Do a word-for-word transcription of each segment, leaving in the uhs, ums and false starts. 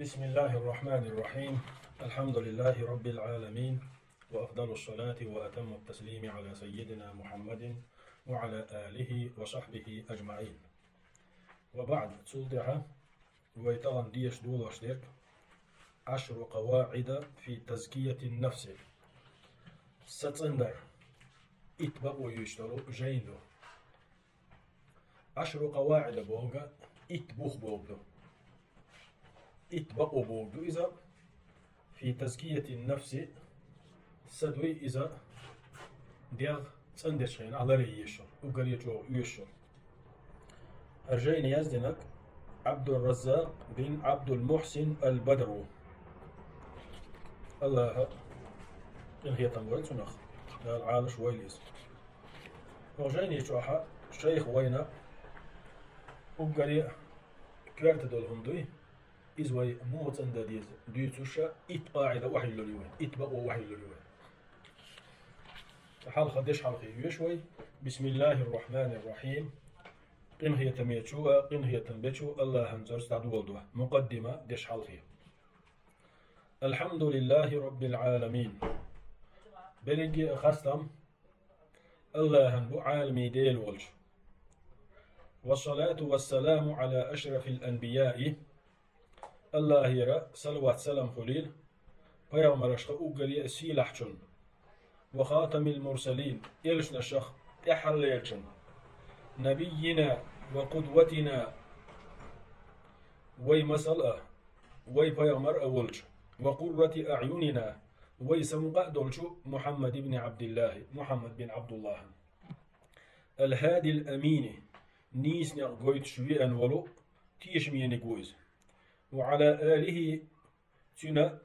بسم الله الرحمن الرحيم. الحمد لله رب العالمين. وأفضل الصلاة وأتم التسليم على سيدنا محمد وعلى آله وصحبه أجمعين. وبعد, цул тӀаьхьа вай тахана дешаш долаш дерг عشر قواعد في تزكية النفس. Са цӀандар итт бакъо йойтуш долу жайна ду. عشر قواعد бохург итт бух бохург ду. Итт бакъо бохург ду иза. في تزكية النفس, са дуй иза дегӀ цӀандечу хенахь ларъян езаш, уггаре чӀогӀа оьшуш. ХӀара жайна яздинарг Ӏабдурраззакъ бин Ӏабдул-Мухьсин ал-Бадр ву. АллахӀа къинхетам бойла цунах, Дала Ӏалаш войла иза. ХӀокху жайни чохь шайха вайна уггаре а коьрта долу хӀума дуй, иза вай муха цӀандан деза дуьйцуш, итт къаӀида охьайиллина ю вай, итт бакъо охьайиллина ю вай. Хьалха дешхьалхе йоьшу вай: بسم الله الرحمن الرحيم. Къинхетамечу а, къинхетам бечу АллахӀан цӀарца дӀадоло ду. Мукъаддима, дешхьалхе. الحمد لله رب العالمين. Берриге а хастам АллахӀан бу, Ӏаламийн Дела волчу. والصلاة والسلام على أشرف الأنبياء. АллахӀера салават-салам хуьлийла пайхамаршха уггаре а сийлахьчунна. وخاتم المرسلين, элчанашах тӀаьххьарлерчунна. نبينا وقدوتنا, вай масал а, вай пайхамар а волчу, وقرة أعيننا, вай самукъа а долчу Мухьаммад ибн Ӏабдиллахьи, Мухьаммад бин Ӏабдуллахьан. الهادي الأمين, нийса некъ гойтуш веана волу тешаме ниг ву иза. وعلى آله, цуьнан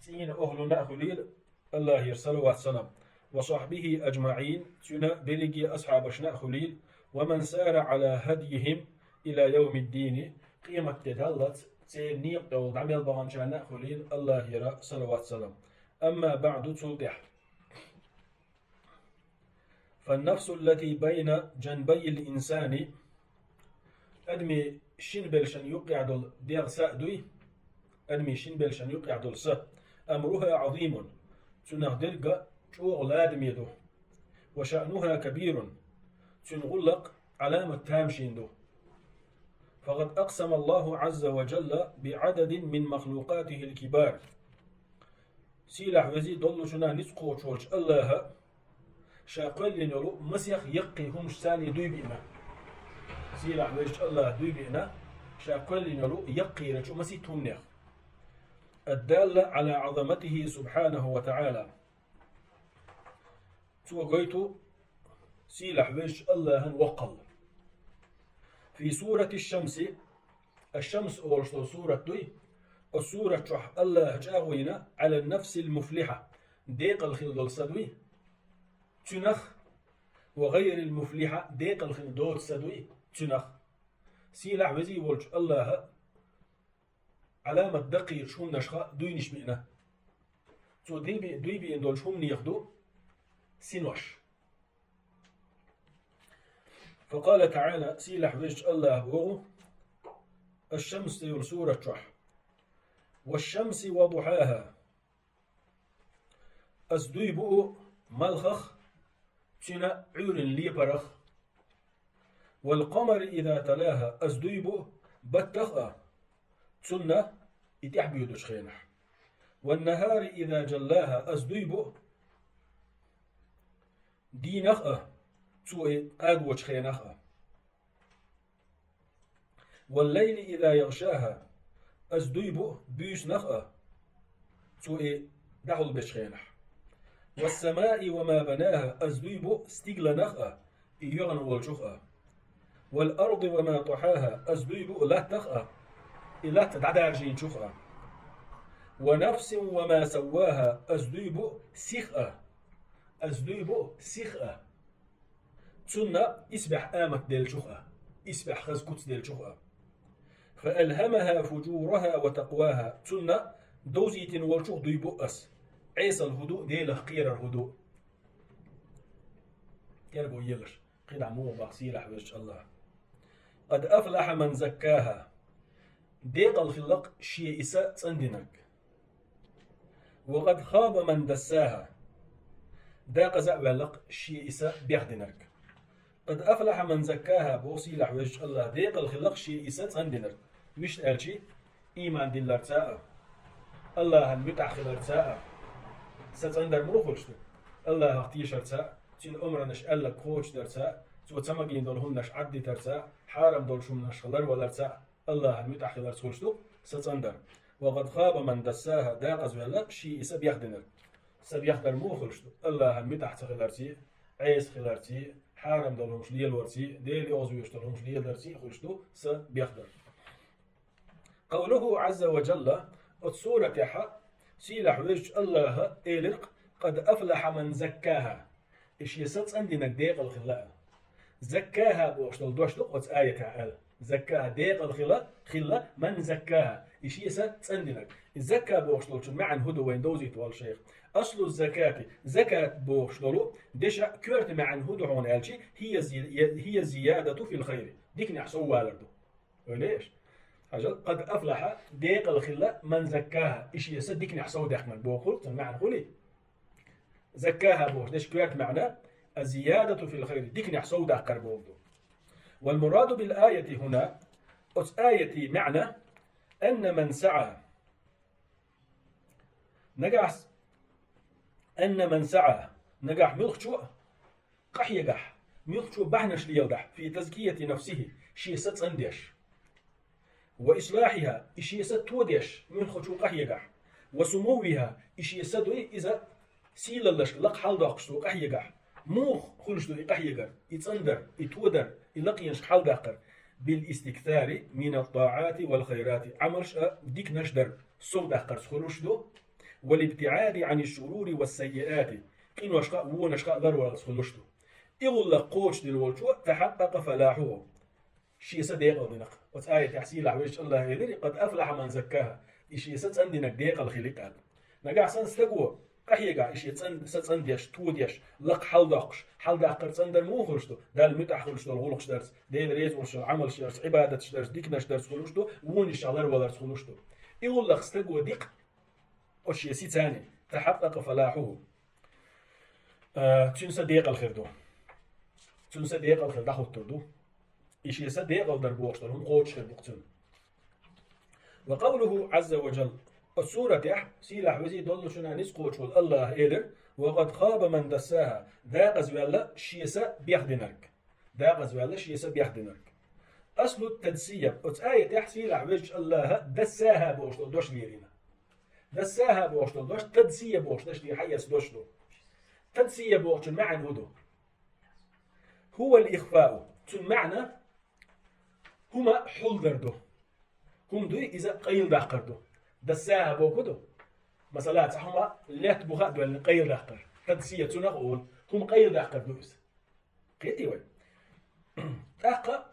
цӀийнан охӀлунна а хуьлийла АллахӀера салават-салам. وصحبه أجمعين, цуьнан берриге а асхьабашна а хуьлийла. ومن سار على هديهم إلى يوم الدين, къематде даллалц церан некъа тӀехула дӀа мел баханчарна а хуьлийла АллахӀера салават-салам. أما بعد, цул тӀаьхьа. فالنفس التي بين جنبي الإنسان, адамийн шина белшан юккъехь долу дегӀ са а дуй, адамийн шина белшан юккъехь долу са, أمرها عظيم, цуьнах дерг а чӀогӀа ладаме ду, وشأنها كبير, цуьнан гӀуллакх Ӏаламат тамашийна ду. فقد أقسم الله عز وجل بعدد من مخلوقاته الكبار. Сийлахь везий доллучунах ницкъ кхочуш волчу АллахӀа ша кхоьллина йолу масех яккхий хӀумнаш царний дуй биъна. Сийлахь везачу АллахӀа дуй биъна ша кхоьллина йолу яккхийрачу масийтта хӀуманех. الدالة على عظمته سبحانه وتعالى. Цо гойту сийлахь везачу АллахӀан воккхалла. في سورة الشمس, Аш-Шамс олуш долу сурат дуй, оцу сурат чохь АллахӀа чӀагӀо йина على النفس المفلحة, декъала хилла долу са дуй, цуьнах, وغير المفلحة, декъала хилла доцу са дуй, цуьнах. Сийлахь везий волчу АллахӀа Ӏаламат даккхийрачу хӀуманашха дуйнаш биъна. Цо дуй би-, дуй биъна долчу хӀуманех ду синош. فقال تعالى, сийлахь везачу АллахӀа боху Аш-Шамс цӀе йолу сурат чохь: والشمس وضحاها. Ас дуй бу малхах, цуьнан Ӏуьйранна лепарах. والقمر إذا تلاها, ас дуй бу баттах а, цунна и тӀаьхьабоьдучу хенахь. والنهار إذا جلاها, ас дуй бу дийнах а, цо и къагочу хенах а. والليل إذا يغشاها, ас дуй бу буьйсанах а, цо и дӀахьулбечу хенахь. والسماء وما بناها, ас дуй бу стигланах а, и йоьгӀна волчух а. والأرض وما طحاها, ас дуй бу латтах а, и латта дӀадаржийначух а. ونفس وما سواها, ас дуй бу сих а, ас дуй бу сих а. Цунна исбаьхьа амат деллачух а, исбаьхьа хаза куц деллачух а. فألهمها فجورها وتقواها, цунна довзийтина волчух дуй бу ас, Ӏесалла хӀун ду, Делах кхерар хӀун ду. Терго елаш, кхидӀа муха боху сийлахь везачу АллахӀа: قد أفلح من زكاها. декъал хилла-кх ше и са цӀандинарг. وقد خاب من دساها. Декъаза а ваьлла-кх ше и са бехдинарг. قد أفلح من زكاها, боху сийлахь везачу АллахӀа, декъал хилла-кх ше и са цӀандинарг. Мишта аьлчи, ийман дилларца а, АллахӀан муьтӀахь хиларца а, са цӀандар муха хуьлуш ду? АллахӀах тешарца а, Цуьнан омранаш аьлларг кхочушдарца а, Цо ца магийна долу хӀуманаш Ӏаддитарца а, хьарам долуш хӀуманаш ларваларца а, АллахӀан муьтӀахь хиларца хуьлуш ду са цӀандар. وقد خاب من دساها, декъаза ваьлла ше и са бехдинарг. Са бехдар муха хуьлуш ду? АллахӀан муьтӀахь ца хиларций, Ӏеса хиларций, хьарам долу хӀумаш лелорций, Дела йовзавеш долу хӀумаш ледарций хуьлуш ду са бехдар. قوله عز وجل, оцу суратехь сийлахь везачу АллахӀа элира-кх: قد أفلح من زكاها. И шен са цӀандинарг декъал хилла аьлла. Заккаха бохуш долу дош ду оцу аятехь аьлла. Заккаха декъал хила, хилла, ман заккаха, и шен са цӀандинарг. И закка бохуш долчун маьӀна хӀун ду вайна довзийта воллу шайх. Аслу закати, закат бохуш долу дешан коьрта маьӀна хӀун ду хьуна аьлчи, хия зи-, хия зиядату фил хайри. Диканехь сов валар ду. Ойла еш? Хьажал, къад афлаха, декъала хилла, ман заккаха, и шен са диканехь сов даьккхинарг бохург, цуьнан маьӀна хуьлий? Заккаха бохуш дешан коьрта маьӀна, а зиядату фил хайри, диканехь сов даккхар бохург ду. Вал мураду бил аяти хӀуна, оцу аятан маьӀна, анна ман саӀа. Нагахь с-, анна ман саӀа, нагахь муьлххачо а къахьегахь, муьлххачо бахьанаш леладахь, фи тазкияти нафсихи, шен са цӀандеш. Ва ислахьиха, и шен са тодеш, муьлххачо къахьегахь. Ва сумуввиха, и шен са дуй, иза сийлаллашка лакха хьаладоккхуш цо къахьегахь. Муха хуьлуш ду и къахьегар, и цӀандар, и тодар, и лакхенашка хьаладаккхар? Бил истиктари минат таати вал хайрати, Ӏамалш а диканаш дар, сов даккхарца хуьлуш ду. Вал ибтиади ани шурури ва саййиати, къиношха а, вонашха а ларваллалц хуьлуш ду. И гӀуллакх кхочушдина волчо, тахьаккъакъа фалахьуху, шен са декъала дина-кх. Оцу аятехь сийлахь везачу АллахӀа элира: къад афлаха ман заккаха, и шен са цӀандинарг декъала хили-кх аьлла. Нагахь санна стаго къахьегахь, и шен цӀан-, са цӀандеш, тодеш, лакха хьаладоккхуш, хьаладаккхар цӀандар муха хуьлуш ду? Далла муьтӀахь хуьлуш долу гӀуллакхаш дарца, Дела реза волуш долу Ӏамалш дарца, Ӏибадаташ дарца, диканаш дарца хуьлуш ду, вонашшехь ларваларца хуьлуш ду. И гӀуллакх стаго ди-кх оцу шен сица, тахьаккъакъа фалахьуху. А, цуьнан са декъала хир ду. Цуьнан са декъала хир дӀахӀуттур ду. И шен са декъала дар бохуш долу хӀума кхочуш хир ду-кх цуьнан. Ва къавлуху Ӏазза ва жалла. Оцу суратехь, сийлахь везий доллучунна ницкъ кхочуш волу АллахӀа элира: ва къад хаба ман дассаха, декъаза ваьлла шен са бехдинарг. Декъаза ваьлла шен са бехдинарг. Аслу тадсия. Оцу аятехь сийлахь везачу АллахӀа дассаха бохуш долу дош лелийна. Дассаха бохуш долу дош, тадсия бохуш дешдийр хьаэца дош ду. Тадсия бохучун маьӀна хӀун ду? Хувал ихфау. Цуьнан маьӀна хӀума хьулдар ду. ХӀума дуй, иза къайладаккхар ду. Дассаха боху ду. Масала, цхьа хӀума лаьтта буха а доьллина къайладаккхар. Тадсия цунах а олу. ХӀума къайладаккхар ду иза. Кхетий вай? ТӀаккха,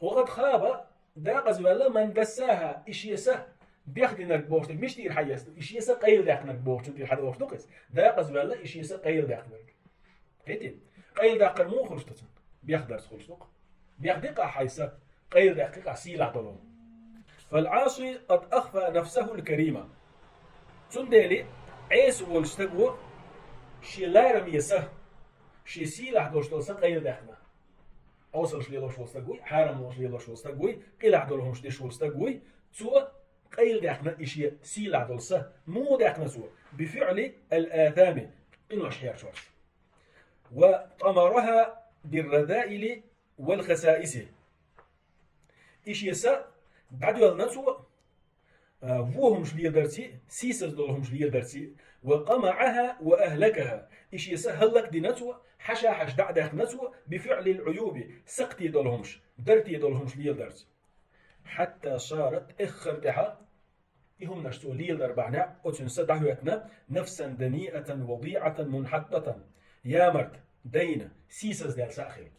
ва къад хаба, декъаза ваьлла, ман дассаха, и шен са бехдинарг бохуш дерг мича тӀера хьаэца ду? И шен са къайладаьккхинарг бохучун тӀера хьадогӀуш ду-кх иза. Декъаза ваьлла, и шен са къайладаьккхинарг. Кхетий? Къайладаккхар муха хуьлуш ду цуьнан? Бехдарца хуьлуш ду-кх. Бехди-кх ахь хьайн са, къайладаьккхи-кх ахь сийлахь долу. Фал Ӏаси къад ахфа нафсахул карима. Цундела Ӏеса волчу стаго шен лараме са, шен сийлахь долуш долу са къайладаьккхина. Ӏовсалш лелош волу стаг вуй, хьарамлонаш лелош волу стаг вуй, къилахь долу хӀумаш деш волу стаг вуй, цо къайладаьккхина и шен сийлахь долу са. Муха даьккхина цо? Бифиъли ал-атами, къинош хьерчорш. Ва тӀамараха биррадаили вал хасаиси. И шен са дӀадоьллина цо, а, вон хӀумаш ледарций, сийсаз долу хӀумаш ледарций, ва къамаӀаха ва ахлакаха, и шен са хӀаллакдина цо, хьаша-хьаша дӀа а даьккхина цо, бифиълил Ӏуюби, сакхте долу хӀумаш, дарте долу хӀумаш ледарца. Хьатта сарат, эххар тӀехьа, и хӀуманаш цо леладар бахьанехь, оцуьнан са дӀахӀоьттина, нафсан даниатан вадиӀатан мунхьаттатан, ямарта, дайна, сийсаз даьлла са а хилла.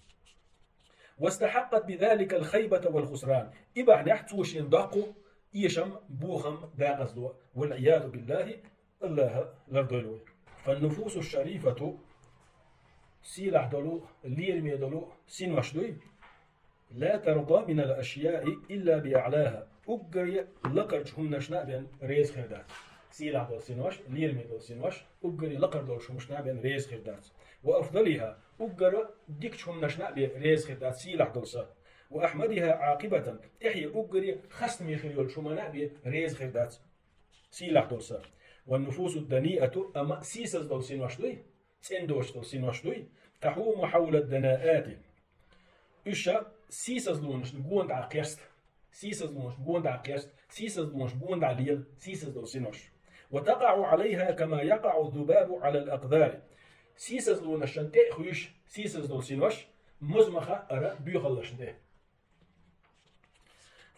Вастахьаккъат бизаликал хайбата вал хусран. И бахьанехь цо шена доккху эшам, бохам дакъазло. Вал Ӏиязу биллахи, АллахӀа лардойла вай. Фан-нуфусу шарифату, сийлахь долу, лераме долу синош дуй. Ла тарда минал ашъяи илла би аълаха. уггаре лакхарчу хӀуманашна а бен реза хир дац. Сийлахь долу синош, лераме долу синош, уггаре лакхара долчу хӀуманашна а бен реза хир дац. Ва афдалиха, уггара дикачу хӀуманашна а бен реза хир дац, сийлахь долу са. Ва ахьмадиха Ӏакъибатан, тӀаьхье уггаре хастаме хир йолчу хӀуманна а бен реза хир дац, сийлахь долу са. Ва нуфусу даниату, амма сийсаз долу синош дуй, цӀена доцуш долу синош дуй, тахьуму хьавла данаати. Уьш ша сийсазлонашна гонда Ӏа кхерста. Сийсазлонашна гонда Ӏа кхерста, сийсазлонашна гонда Ӏа лела, сийсаз долу синош. Ва такъаӀу Ӏалайха кама якъаӀу зубабу Ӏалал акъдари. Сийсазлонашна тӀе а хуьйш, сийсаз долу синош, моза ма хаъара боьхаллашна тӀе.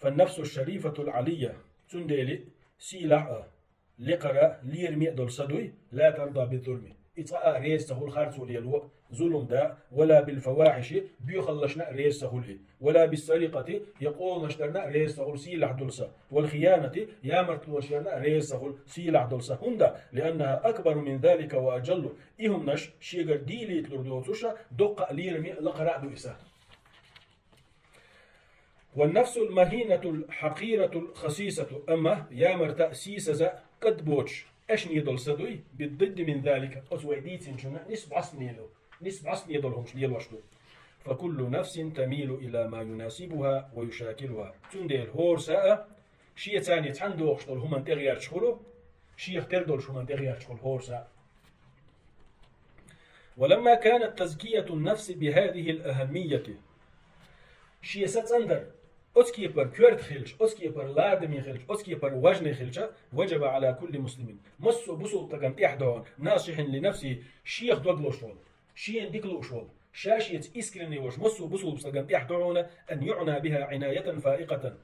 Фаннафсу шарифатул Ӏалийя, цундела сийлахь а, лекхара а, лераме а долу са дуй, ла тарда биззулми. И цкъа а реза ца хуьлу харцо лело а, зулам дан а, вала билфавахьиши, боьхаллашна а реза ца хуьлу и, вала биссарикъати, я къоланаш дарна а реза ца хуьлу сийлахь долу са, валхиянати, ямартлонаш ярна а реза ца хуьлу сийлахь долу са. ХӀунда, лианнаха акбару мин залика ва ажаллу, и хӀуманаш шегара дийлийталур доцуш а, доккха а лераме а, лакхара а ду и са. Ва нафсул махинатул хьакъиратул хасисату, амма ямарта а, сийсаза а кӀадбоцуш, аьшне долу са дуй, биддидди мин залика, оцу вай дийцинчунна нисбӀостанне ду, нисбӀостанне долу хӀуманаш лелош ду. Факуллу нафсин тамилу ила ма юнасибуха ва юшакилуха. Цундела хӀора са а шеца цхьаьна догӀуш долу хӀуманна тӀегӀерташ хуьлу, шех тера долчу хӀуманна тӀегӀерташ хуьлу хӀора са а. ولما كانت تزكية النفس بهذه الأهمية, шен са цӀандар оцу кепара коьрта хилча, оцу кепара ладаме хилча, оцу кепара важный хилча, وجب على كل مسلم, массо а бусулба стагана тӀехь ду хьуна, ناصح لنفسه, шех дог луш волу, шена дика лууш волу, ша шеца искренний волуш массо а бусулба стагана тӀехь ду хьуна, أن يعنى بها عناية فائقة,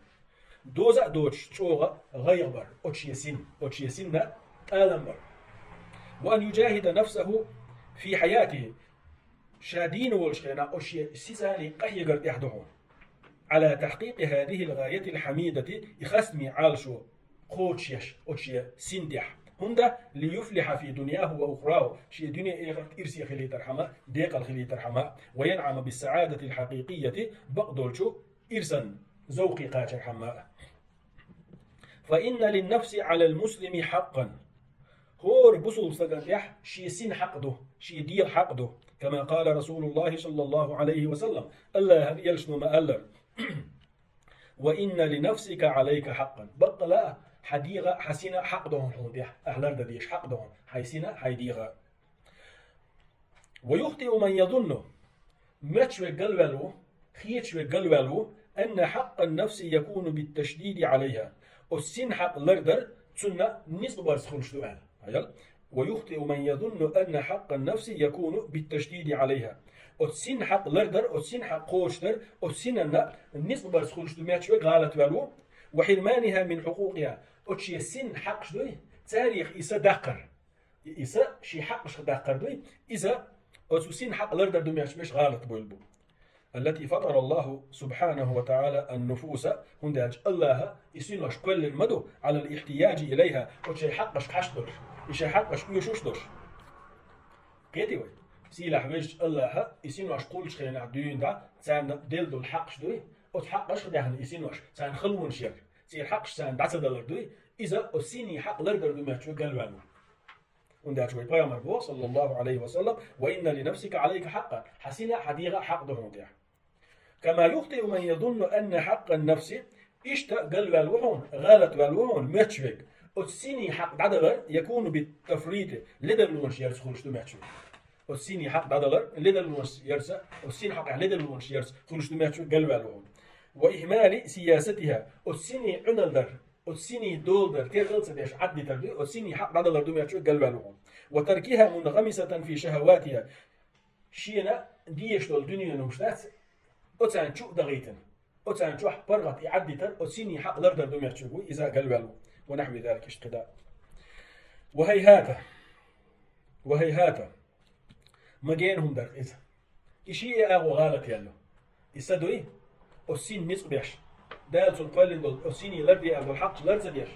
доза а доцуш, чӀогӀа гӀайгӀа бар оцу шен син, оцу шен синна тӀалам бар. وأن يجاهد نفسه في حياته, ша дийна волчу хенахь оцу шен сица къахьегар тӀехь ду хьуна. على تحقيق هذه الغاية الحميدة, и хастаме Ӏалашо кхочушъеш оцу шен син тӀехь. ХӀунда, ليفلح في دنياه وأخراه, шен дуьне-эхарт ирсе хилийтархьама, декъала хилийтархьама, وينعم بالسعادة الحقيقية, бакъдолчу ирсан зовкхе кхачархьама. فإن للنفس على المسلم حقا. ХӀора бусулба стагана тӀехь шен син хьакъ ду, шен дегӀа хьакъ ду. كما قال رسول الله صلى الله عليه وسلم, АллахӀан элчано ма-аллара: وإن لنفسك عليك حقا. Баккъала а хьан дегӀа, хьан сина хьакъ ду хьуна хьуна тӀехь, ахь лардан дезаш хьакъ ду хьуна, хьайн сина, хьайн дегӀа. ويخطئ من يظن, моьттуш верг галваьлла ву, хеташ верг галваьлла ву, أن حق النفس يكون بالتشديد عليها, оцу син хьакъ лардар цунна ницкъ барца хуьлуш ду аьлла. Хьажал. ويخطئ من يظن أن حق النفس يكون بالتشديد عليها. Оцу син хьакъ лардар, оцу син хьакъ кхочушдар, оцу синанна ницкъ барца хуьлуш ду моьттуш верг гӀалатваьлла ву. وحرمانها من حقوقها. Оцу шен син хьакъаш дуй, царех и са даккхар. И, и са шен хьакъашка даккхар дуй, иза оцу син хьакъ лардар ду моьттуш берш гӀалат буьйлу бу. التي فطر الله سبحانه وتعالى النفوس, хӀунда аьлча АллахӀа и синош кхоьллина ма ду, على الاحتياج إليها, оцу шайн хьакъашка хьашт долуш, и шайн хьакъашка оьшуш долуш. Кхетий вай? Сийлахь везачу АллахӀа и синош кхуллучу хенахь дуьйна дӀа, царна делла долу хьакъаш дуй, оцу хьакъашка даьхна и синош, царна халонаш яр, церан хьакъаш царна дӀа ца далар дуй, иза оцу синий хьакъ лардар ду моьттуш гал ваьлла ву. ХӀунда аьлча вай Пайхамар боху, саллаллаху Ӏалайхи ва саллам: «Ва инна ли нафсика Ӏалайка хьакъан», хьан сина, хьан дегӀа хьакъ ду хьуна тӀехь. «Кама юхтиу ман язунну анна хьакъан нафси», иштта галваьлла ву хьуна, гӀалат ваьлла ву хьуна моьттуш верг, оцу синий хьакъ дӀадалар, якуну бит-тафрити, ледарлонаш ярца хуьлуш ду моьттуш верг. Оцу синий хьакъ дӀадалар, ледарлонаш ярца, оцу синийн хьакъехь ледарлонаш ярца хуьлуш ду моьттуш верг галваьлла ву хьуна. «Ва ихмали сиясатиха», оцу синий Ӏуналдар, оцу синий доладар, тергал ца деш Ӏаддитар ду, оцу синий хьакъ дӀадалар ду моьттуш верг галваьлла ву хьуна. «Ва таркиха мунгӀамисатан фи шахаватиха». Шена дезаш долу дуьненаш дац, оцарна чу а дахийтина, оцарна чохь паргӀат и Ӏаддитар, оцу синий хьакъ лардар ду моьттуш верг ву, иза а галваьлла ву. Ва нахьви залика, иштта кхидӀа. Ва хайхата. Ва хайхата. Ма гена хӀума дара иза. И шиъ а агӀо гӀалат яьлла. И са дуй, оцу син ницкъ беш. Дала цунна кхоьллина долу, оцу синий ларде аьлла долу хьакъаш лар ца деш.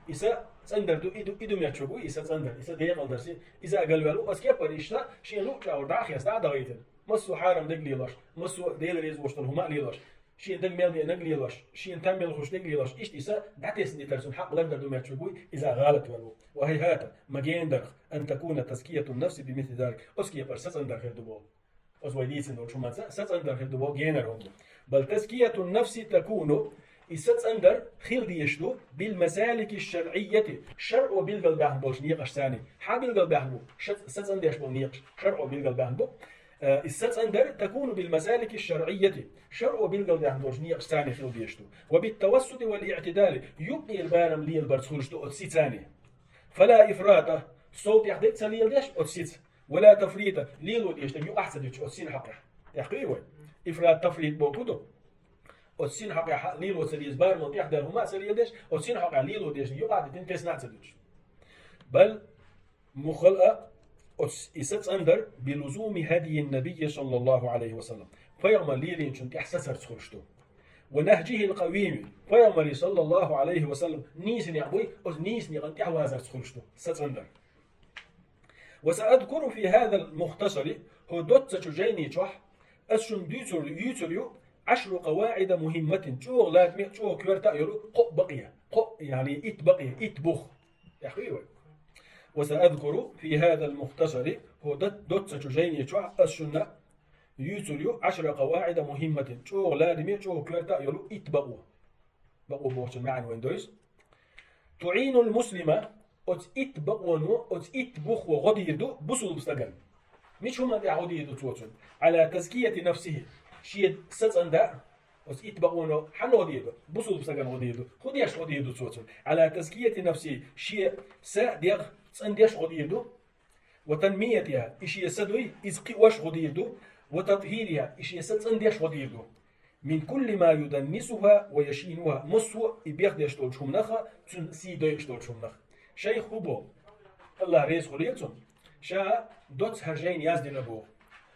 И са цӀандар ду, и ду, и ду моьттуш верг ву, и са цӀандар, и са декъалдар син, иза а галваьлла ву, оцу кепара иштта шен луъу чӀагӀар дӀа а хеста, дӀа а дахийтина. Массо а хьарам дерг лелош, массо а Дела реза воцуш долу хӀума а лелош. Шен дага мел деанаг лелош, шен там мел хушнаг лелош, иштта и са дӀатесна дитар цун хьакъ лардар ду меттиг вуй, иза гӀалат вар ву. وهيهات, ма гена дарх, أن تكون تزكية النفس بمثل ذلك. Оцу кепара сацӀандар хир ду боху. Оцу вай дийцина долчу хӀуманца сацӀандар хир ду боху генара хӀума ду. بل تزكية النفس تكون, и сацӀандар хила дезаш ду, بالمسالك الشرعية, шарӀо билгалбаьхна болчу некъашца. Хьан билгалбаьхна бу? Ша-, сацӀандеш болу некъаш шарӀо билгалбаьхна бу. Э, и сацӀандар تكون بالمسالك الشرعية. ШарӀо билгалдаьхна долчу некъашца хила дезаш ду. وبالتوسط والاعتدال. Юкъера барам лелабарца хуьлуш ду оцу сица. فلا إفراط. Сов тӀехь дерг ца леладеш оцу сица. ولا تفريط. Лело дезаш дерг юкъахь ца дуьтуш оцу сина хьокъехь. Тхьекхий вай? Ифрат, тафрит бохург ду. Оцу сина хьокъехь лело ца деза, барамал тӀехь дар хӀума а ца леладеш, оцу сина хьокъехь лело дезаш дерг юкъахь дитина тесна а ца дуьтуш. بل Муххал а, оцу и сацӀандар بلزوم هدي النبي صلى الله عليه وسلم. Пайхамар лелийначун тӀехь сацарца хуьлуш ду. ونهجه القويم. Пайхамаре صلى الله عليه وسلم нийса некъ буй, оцу нийса некъан тӀехь вазарца хуьлуш ду сацӀандар. وسأذكر في هذا المختصر, хӀокху доццачу жайни чохь ас шуна дуьйцур, юьйцур ю عشر قواعد مهمة, чӀогӀа ладаме а, чӀогӀа коьрта а йолу кхоъ бакъе, кхоъ, яъни итт бакъе, итт бух. Тхьекхий вай? وسأذكر في هذا المختصر, хӀокху д-, доццачу жайни чохь ас шуна юьйцур ю عشر قواعد مهمة, чӀогӀа ладаме а, чӀогӀа коьрта а йолу итт бакъо. Бакъо бохучун маьӀна вайна дойзу. تعين المسلم, оцу итт бакъоно, оцу итт бухо гӀо дийр ду бусулба стагана. Мича хӀуманна тӀехь гӀо дийр ду цо цунна? على تزكية نفسه, шен са цӀандан. Оцу итт бакъоно хьанна гӀо дийр ду? Бусулба стагана гӀо дийр ду. ХӀун деш гӀо дийр ду цо цунна? على تزكية نفسه, шен са, дегӀ цӀандеш гӀо дийр ду. وتنميتها, и шен са дуй, иза кхиош гӀо дийр ду. وتطهيرها, и шен са цӀандеш гӀо дийр ду. من كل ما يدنسها ويشينها, массо а и бехдеш долчу хӀуманах, цуьнан сий дойуш долчу хӀуманах. Шайх хӀун боху? АллахӀ реза хуьлийла цунна. Ша доцца хӀара жайна яздина боху.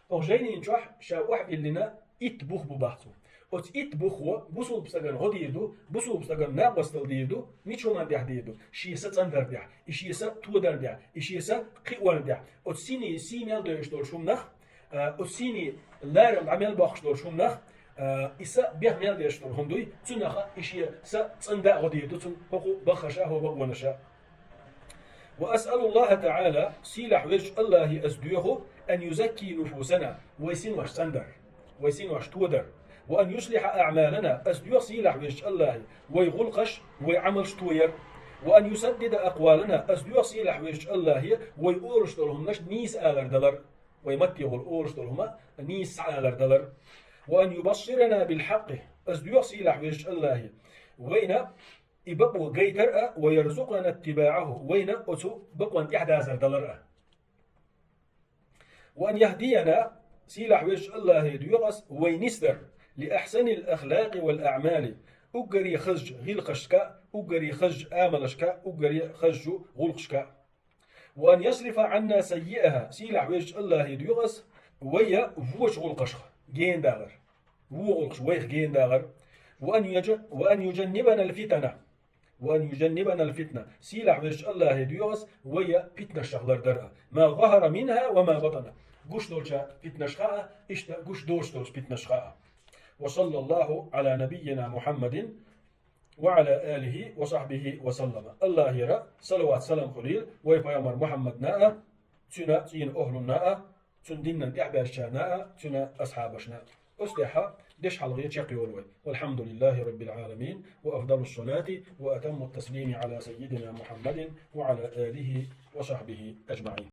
ХӀокху жайнин чохь ша охьабиллина итт бух бу боху цо. Оцу итт бухо бусулба стагана гӀо дийр ду, бусулба стагана накъосталла дийр ду, мича хӀуманна тӀехь дийр ду? Шен са цӀандарна тӀехь, и шен са тодарна тӀехь, и шен са кхиорна тӀехь. Оцу синий сий мел дойуш долчу хӀуманах, а, оцу синий ларам дӀа мел боккхуш долчу хӀуманах, а, и са бех мел деш долу хӀума дуй, цунах и шен са цӀандан а гӀо дийр ду цунна хӀокху баххаша, хӀокху бакъонаша. وأسأل الله تعالى, сийлахь везачу АллахӀе ас доьху, أن يزكي نفوسنا, вай синош цӀандар, вай синош тодар. وأن يصلح أعمالنا, ас доьху сийлахь везачу АллахӀе вай гӀуллакхаш, вай Ӏамалш тояр. وأن يسدد أقوالنا, ас доьху сийлахь везачу АллахӀе вай олуш долу хӀуманаш нийса алар далар. Вай маттехула олуш долу хӀума нийса схьаалар далар. وأن يبصرنا بالحق, ас доьху сийлахь везачу АллахӀе вайна и бакъо гайтар а, ويرزقنا اتباعه, вайна оцу бакъонна тӀаьхьадазар далар а. وأن يهدينا, сийлахь везачу АллахӀе доьху ас вай нисдар, لأحسن الأخلاق والأعمال, уггаре хазачу гӀиллакхашка, уггаре хазачу амалашка, уггаре хазачу гӀуллакхашка. وأن يصرف عنا سيئها, сийлахь везачу АллахӀе доьху ас вай вочу гӀуллакхашха гена дагӀар. Вон гӀуллакхаш вайх гена дагӀар. وأن يج-, وأن يجنبنا الفتن. وأن يجنبنا الفتن. Сийлахь везачу АллахӀе доьху ас вай питнашах лардар а. ما ظهر منها وما بطن. Гуш долчу питнашха а, иштта гуш доцуш долчу питнашха а. وصلى الله على نبينا محمد وعلى آله وصحبه وسلم. АллахӀера салават-салам хуьлийла вай пайхамар Мухьаммадна а, цуьнан цӀийнан охӀлунна а, цуьнан динан тӀаьхьабаьржачарна а, цуьнан асхьабашна а. Оцу тӀехь дешхьалгӀе чекхйолу вай. والحمد لله رب العالمين، وأفضل الصلاة وأتم التسليم على سيدنا محمد وعلى آله وصحبه أجمعين.